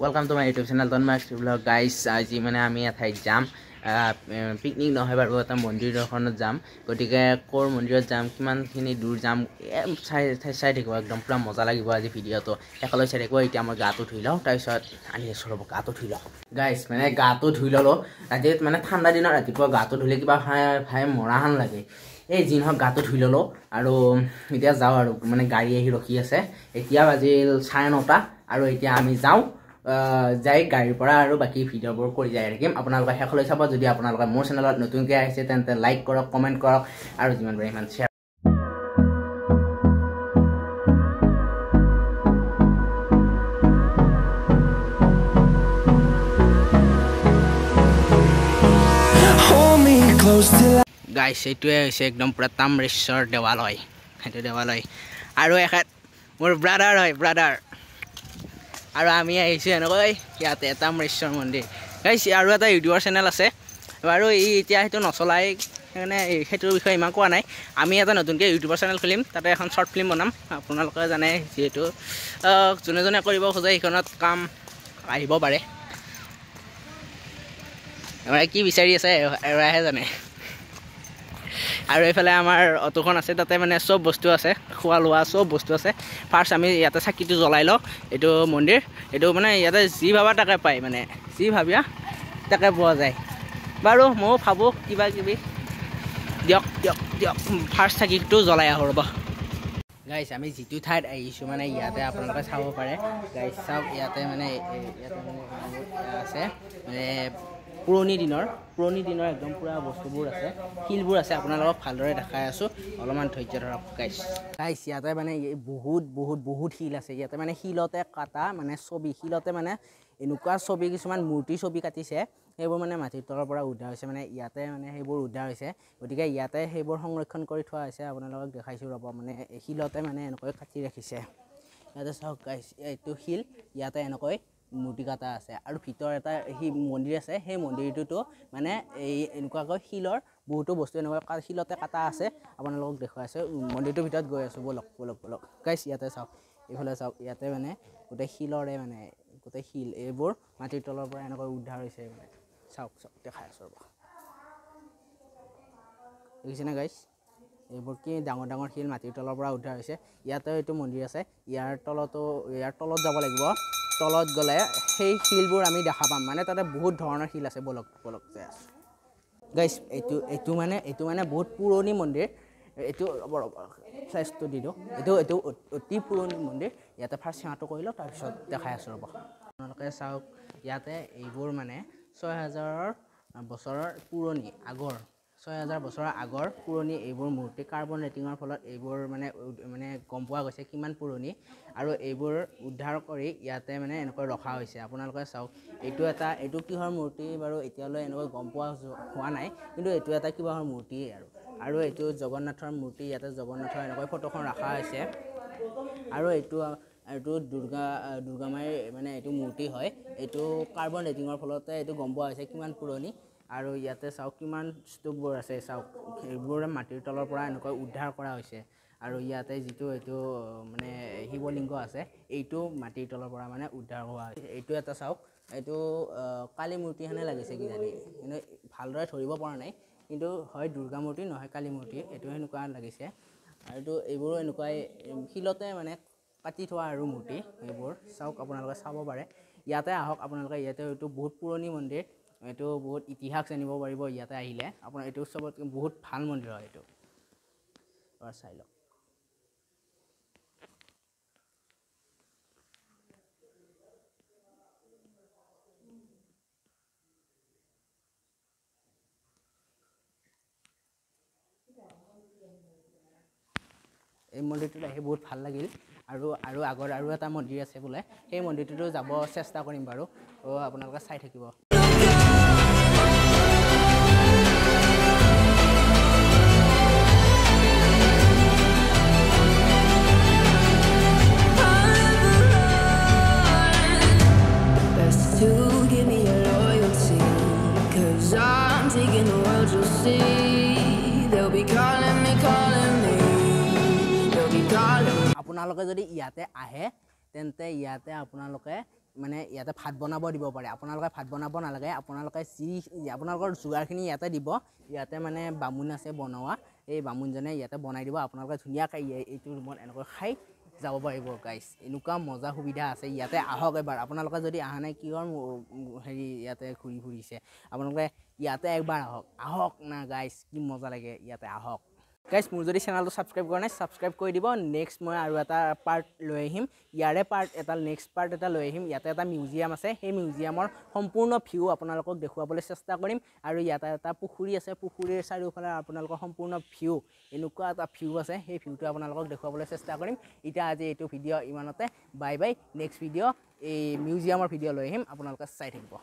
Welcome to my YouTube channel Tanmoy vlog. Guys, আজি মানে আমি এঠাইত যাম, পিকনিক নহয় বাৰু, এটা মন্দিৰ দৰ্শনত যাম। গতিকে ক'ৰ মন্দিৰত যাম, কিমানখিনি দূৰ যাম, চাই চাই থাকিব, একদম পূৰা মজা লাগিব আজি ভিডিঅ'টো, শেষলৈ চাই থাকিব। এতিয়া মই গাটো ধুই লওঁ, তাৰপিছত আনি আছোঁ, ৰ'ব গাটো ধুই লওঁ। গাইজ মানে গাটো ধুই ল'লোঁ। ৰাতি মানে ঠাণ্ডা দিনত ৰাতিপুৱা গাটো ধুলে কিবা ভাই মৰাহান লাগে। এই যি নহওক গাটো ধুই ল'লোঁ আৰু এতিয়া যাওঁ আৰু, মানে গাড়ী আহি ৰখি আছে। এতিয়া বাজিল 9:30 আৰু এতিয়া আমি যাওঁ, যাই গাড়ীৰ পৰা আৰু বাকী ভিডিঅ'বোৰ কৰি যাই থাকিম। আপোনালোকে শেষলৈ চাব। যদি আপোনালোকে মোৰ চেনেলত নতুনকৈ আহিছে তেন্তে লাইক কৰক, কমেণ্ট কৰক আৰু যিমান পাৰে সিমান শ্বেয়াৰ। গাইছ, এইটোৱে হৈছে একদম পূৰা তাম্ৰেশ্বৰ দেৱালয়, সেইটো দেৱালয়। আৰু এখেত মোৰ ব্ৰাদাৰ হয়, ব্ৰাদাৰ। আৰু আমি আহিছোঁ এনেকৈ ইয়াতে তাম্ৰেশ্বৰ মন্দিৰ। গাইছ, আৰু এটা ইউটিউবৰ চেনেল আছে বাৰু, ই এতিয়া সেইটো নচলাই, সেইকাৰণে সেইটোৰ বিষয়ে ইমান কোৱা নাই। আমি এটা নতুনকৈ ইউটিউবৰ চেনেল খুলিম, তাতে এখন শ্বৰ্ট ফিল্ম বনাম। আপোনালোকে জানে যিহেতু যোনে যোনে কৰিব খোজে সেইখনত কাম আহিব পাৰে। কি বিচাৰি আছে এৰাহে জানে। আৰু এইফালে আমাৰ অটোখন আছে, তাতে মানে চব বস্তু আছে, খোৱা লোৱা চব বস্তু আছে। ফাৰ্ষ্ট আমি ইয়াতে চাকিটো জ্বলাই লওঁ। এইটো মন্দিৰ, এইটো মানে ইয়াতে যি ভাবা তাকে পায়, মানে যি ভাবিয়া তাকে পোৱা যায়। বাৰু ময়ো ভাবোঁ কিবা কিবি। দিয়ক দিয়ক দিয়ক, ফাৰ্ষ্ট চাকিটো জ্বলাই আহোঁ ৰ'ব। গাইছ, আমি যিটো ঠাইত আহিছোঁ মানে ইয়াতে আপোনালোকে চাব পাৰে। গাইছ চাওক, ইয়াতে মানে আছে মানে পুৰণি দিনৰ একদম পূৰা বস্তুবোৰ আছে, শিলবোৰ আছে। আপোনালোকক ভালদৰে দেখাই আছোঁ, অলপমান ধৈৰ্য ধৰক গাইছ। গাইছ, ইয়াতে মানে বহুত বহুত বহুত শিল আছে। ইয়াতে মানে শিলতে কাটা মানে ছবি, শিলতে মানে এনেকুৱা ছবি, কিছুমান মূৰ্তি ছবি কাটিছে, সেইবোৰ মানে মাটিৰ তলৰ পৰা উদ্ধাৰ হৈছে। মানে ইয়াতে মানে সেইবোৰ উদ্ধাৰ হৈছে, গতিকে ইয়াতে সেইবোৰ সংৰক্ষণ কৰি থোৱা হৈছে। আপোনালোকক দেখাইছোঁ ৰ'ব, মানে শিলতে মানে এনেকৈ কাটি ৰাখিছে। ইয়াতে চাওক গাইছ, এইটো শিল, ইয়াতে এনেকৈ মূৰ্তি কাটা আছে। আৰু ভিতৰত এটা সি মন্দিৰ আছে, সেই মন্দিৰটোতো মানে এই এনেকুৱাকৈ শিলৰ বহুতো বস্তু এনেকুৱা শিলতে কাটা আছে। আপোনালোকক দেখুৱাই আছোঁ, মন্দিৰটোৰ ভিতৰত গৈ আছোঁ, ব'লক ব'লক ব'লক। গাইছ, ইয়াতে চাওক, এইফালে চাওক, ইয়াতে মানে গোটেই শিলৰে মানে গোটেই শিল এইবোৰ মাটিৰ তলৰ পৰা এনেকৈ উদ্ধাৰ হৈছে। মানে চাওক চাওক, দেখাই আছোঁ ৰ'ব। দেখিছেনে গাইছ, এইবোৰ কি ডাঙৰ ডাঙৰ শিল মাটিৰ তলৰ পৰা উদ্ধাৰ হৈছে। ইয়াতে এইটো মন্দিৰ আছে, ইয়াৰ তলতো, ইয়াৰ তলত যাব লাগিব। তলত গ'লে সেই শিলবোৰ আমি দেখা পাম, মানে তাতে বহুত ধৰণৰ শিল আছে। ব'লক ব'লক যাই আছোঁ। গাইছ, এইটো মানে বহুত পুৰণি মন্দিৰ। এইটো ফ্লেছটো দি দিওঁ। এইটো অতি পুৰণি মন্দিৰ। ইয়াতে ফাৰ্ষ্ট সেৱাটো কৰি লওঁ, তাৰপিছত দেখাই আছোঁ ৰ'ব। আপোনালোকে চাওক, ইয়াতে এইবোৰ মানে 6000 বছৰৰ পুৰণি, আগৰ 6000 বছৰৰ আগৰ পুৰণি এইবোৰ মূৰ্তি। কাৰ্বন ৰেটিঙৰ ফলত এইবোৰ মানে মানে গম পোৱা গৈছে কিমান পুৰণি। আৰু এইবোৰ উদ্ধাৰ কৰি ইয়াতে মানে এনেকৈ ৰখা হৈছে। আপোনালোকে চাওক, এইটো এটা, এইটো কিহৰ মূৰ্তি বাৰু এতিয়ালৈ এনেকৈ গম পোৱা হোৱা নাই, কিন্তু এইটো এটা কিবাহৰ মূৰ্তিয়েই। আৰু এইটো জগন্নাথৰ মূৰ্তি, ইয়াতে জগন্নাথৰ এনেকৈ ফটোখন ৰখা হৈছে। আৰু এইটো দুৰ্গা মাইৰ মানে এইটো মূৰ্তি হয়। এইটো কাৰ্বন ৰেটিঙৰ ফলতে এইটো গম পোৱা হৈছে কিমান পুৰণি। আৰু ইয়াতে চাওক কিমান স্তূপবোৰ আছে, চাওক এইবোৰ মাটিৰ তলৰ পৰা এনেকৈ উদ্ধাৰ কৰা হৈছে। আৰু ইয়াতে যিটো এইটো মানে শিৱলিংগ আছে, এইটো মাটিৰ তলৰ পৰা মানে উদ্ধাৰ হোৱা হৈছে। এইটো এটা চাওক, এইটো কালী মূৰ্তিহেনে লাগিছে কিজানি, কিন্তু ভালদৰে ধৰিব পৰা নাই, কিন্তু হয় দুৰ্গা মূৰ্তি নহয় কালী মূৰ্তি, এইটো সেনেকুৱা লাগিছে। আৰু এইবোৰো এনেকুৱাই শিলতে মানে কাটি থোৱা আৰু মূৰ্তি এইবোৰ। চাওক, আপোনালোকে চাব পাৰে। ইয়াতে আহক আপোনালোকে, ইয়াতে এইটো বহুত পুৰণি মন্দিৰ, এইটো বহুত ইতিহাস জানিব পাৰিব ইয়াতে আহিলে। আপোনাৰ এইটো চবতকৈ বহুত ভাল মন্দিৰ হয়, এইটো এবাৰ চাই লওক। এই মন্দিৰটোত আহি বহুত ভাল লাগিল। আৰু আৰু আগৰ আৰু এটা মন্দিৰ আছে বোলে, সেই মন্দিৰটোতো যাব চেষ্টা কৰিম বাৰু, আপোনালোকে চাই থাকিব। আপোনালোকে যদি ইয়াতে আহে তেন্তে ইয়াতে আপোনালোকে মানে ইয়াতে ভাত বনাব দিব পাৰে। আপোনালোকে ভাত বনাব নালাগে, আপোনালোকে যি আপোনালোকৰ যোগাৰখিনি ইয়াতে দিব। ইয়াতে মানে বামুণ আছে বনোৱা, এই বামুণজনে ইয়াতে বনাই দিব। আপোনালোকে ধুনীয়াকৈ এইটো ৰুমত এনেকৈ খাই যাব পাৰিব গাইছ। এনেকুৱা মজা সুবিধা আছে ইয়াতে, আহক এবাৰ। আপোনালোকে যদি অহা নাই, কিহৰ হেৰি ইয়াতে ঘূৰি ফুৰিছে? আপোনালোকে ইয়াতে একবাৰ আহক, আহক না গাইছ, কি মজা লাগে, ইয়াতে আহক গাইছ। মোৰ যদি চেনেলটো ছাবস্ক্ৰাইব কৰা নাই, ছাবস্ক্ৰাইব কৰি দিব। নেক্সট মই আৰু এটা পাৰ্ট লৈ আহিম, ইয়াৰে পাৰ্ট এটা, নেক্সট পাৰ্ট এটা লৈ আহিম। ইয়াতে এটা মিউজিয়াম আছে, সেই মিউজিয়ামৰ সম্পূৰ্ণ ভিউ আপোনালোকক দেখুৱাবলৈ চেষ্টা কৰিম। আৰু ইয়াতে এটা পুখুৰী আছে, পুখুৰীৰ চাৰিওফালে আপোনালোকৰ সম্পূৰ্ণ ভিউ, এনেকুৱা এটা ভিউ আছে, সেই ভিউটো আপোনালোকক দেখুৱাবলৈ চেষ্টা কৰিম। এতিয়া আজি এইটো ভিডিঅ' ইমানতে, বাই বাই। নেক্সট ভিডিঅ' এই মিউজিয়ামৰ ভিডিঅ' লৈ আহিম, আপোনালোকে চাই থাকিব।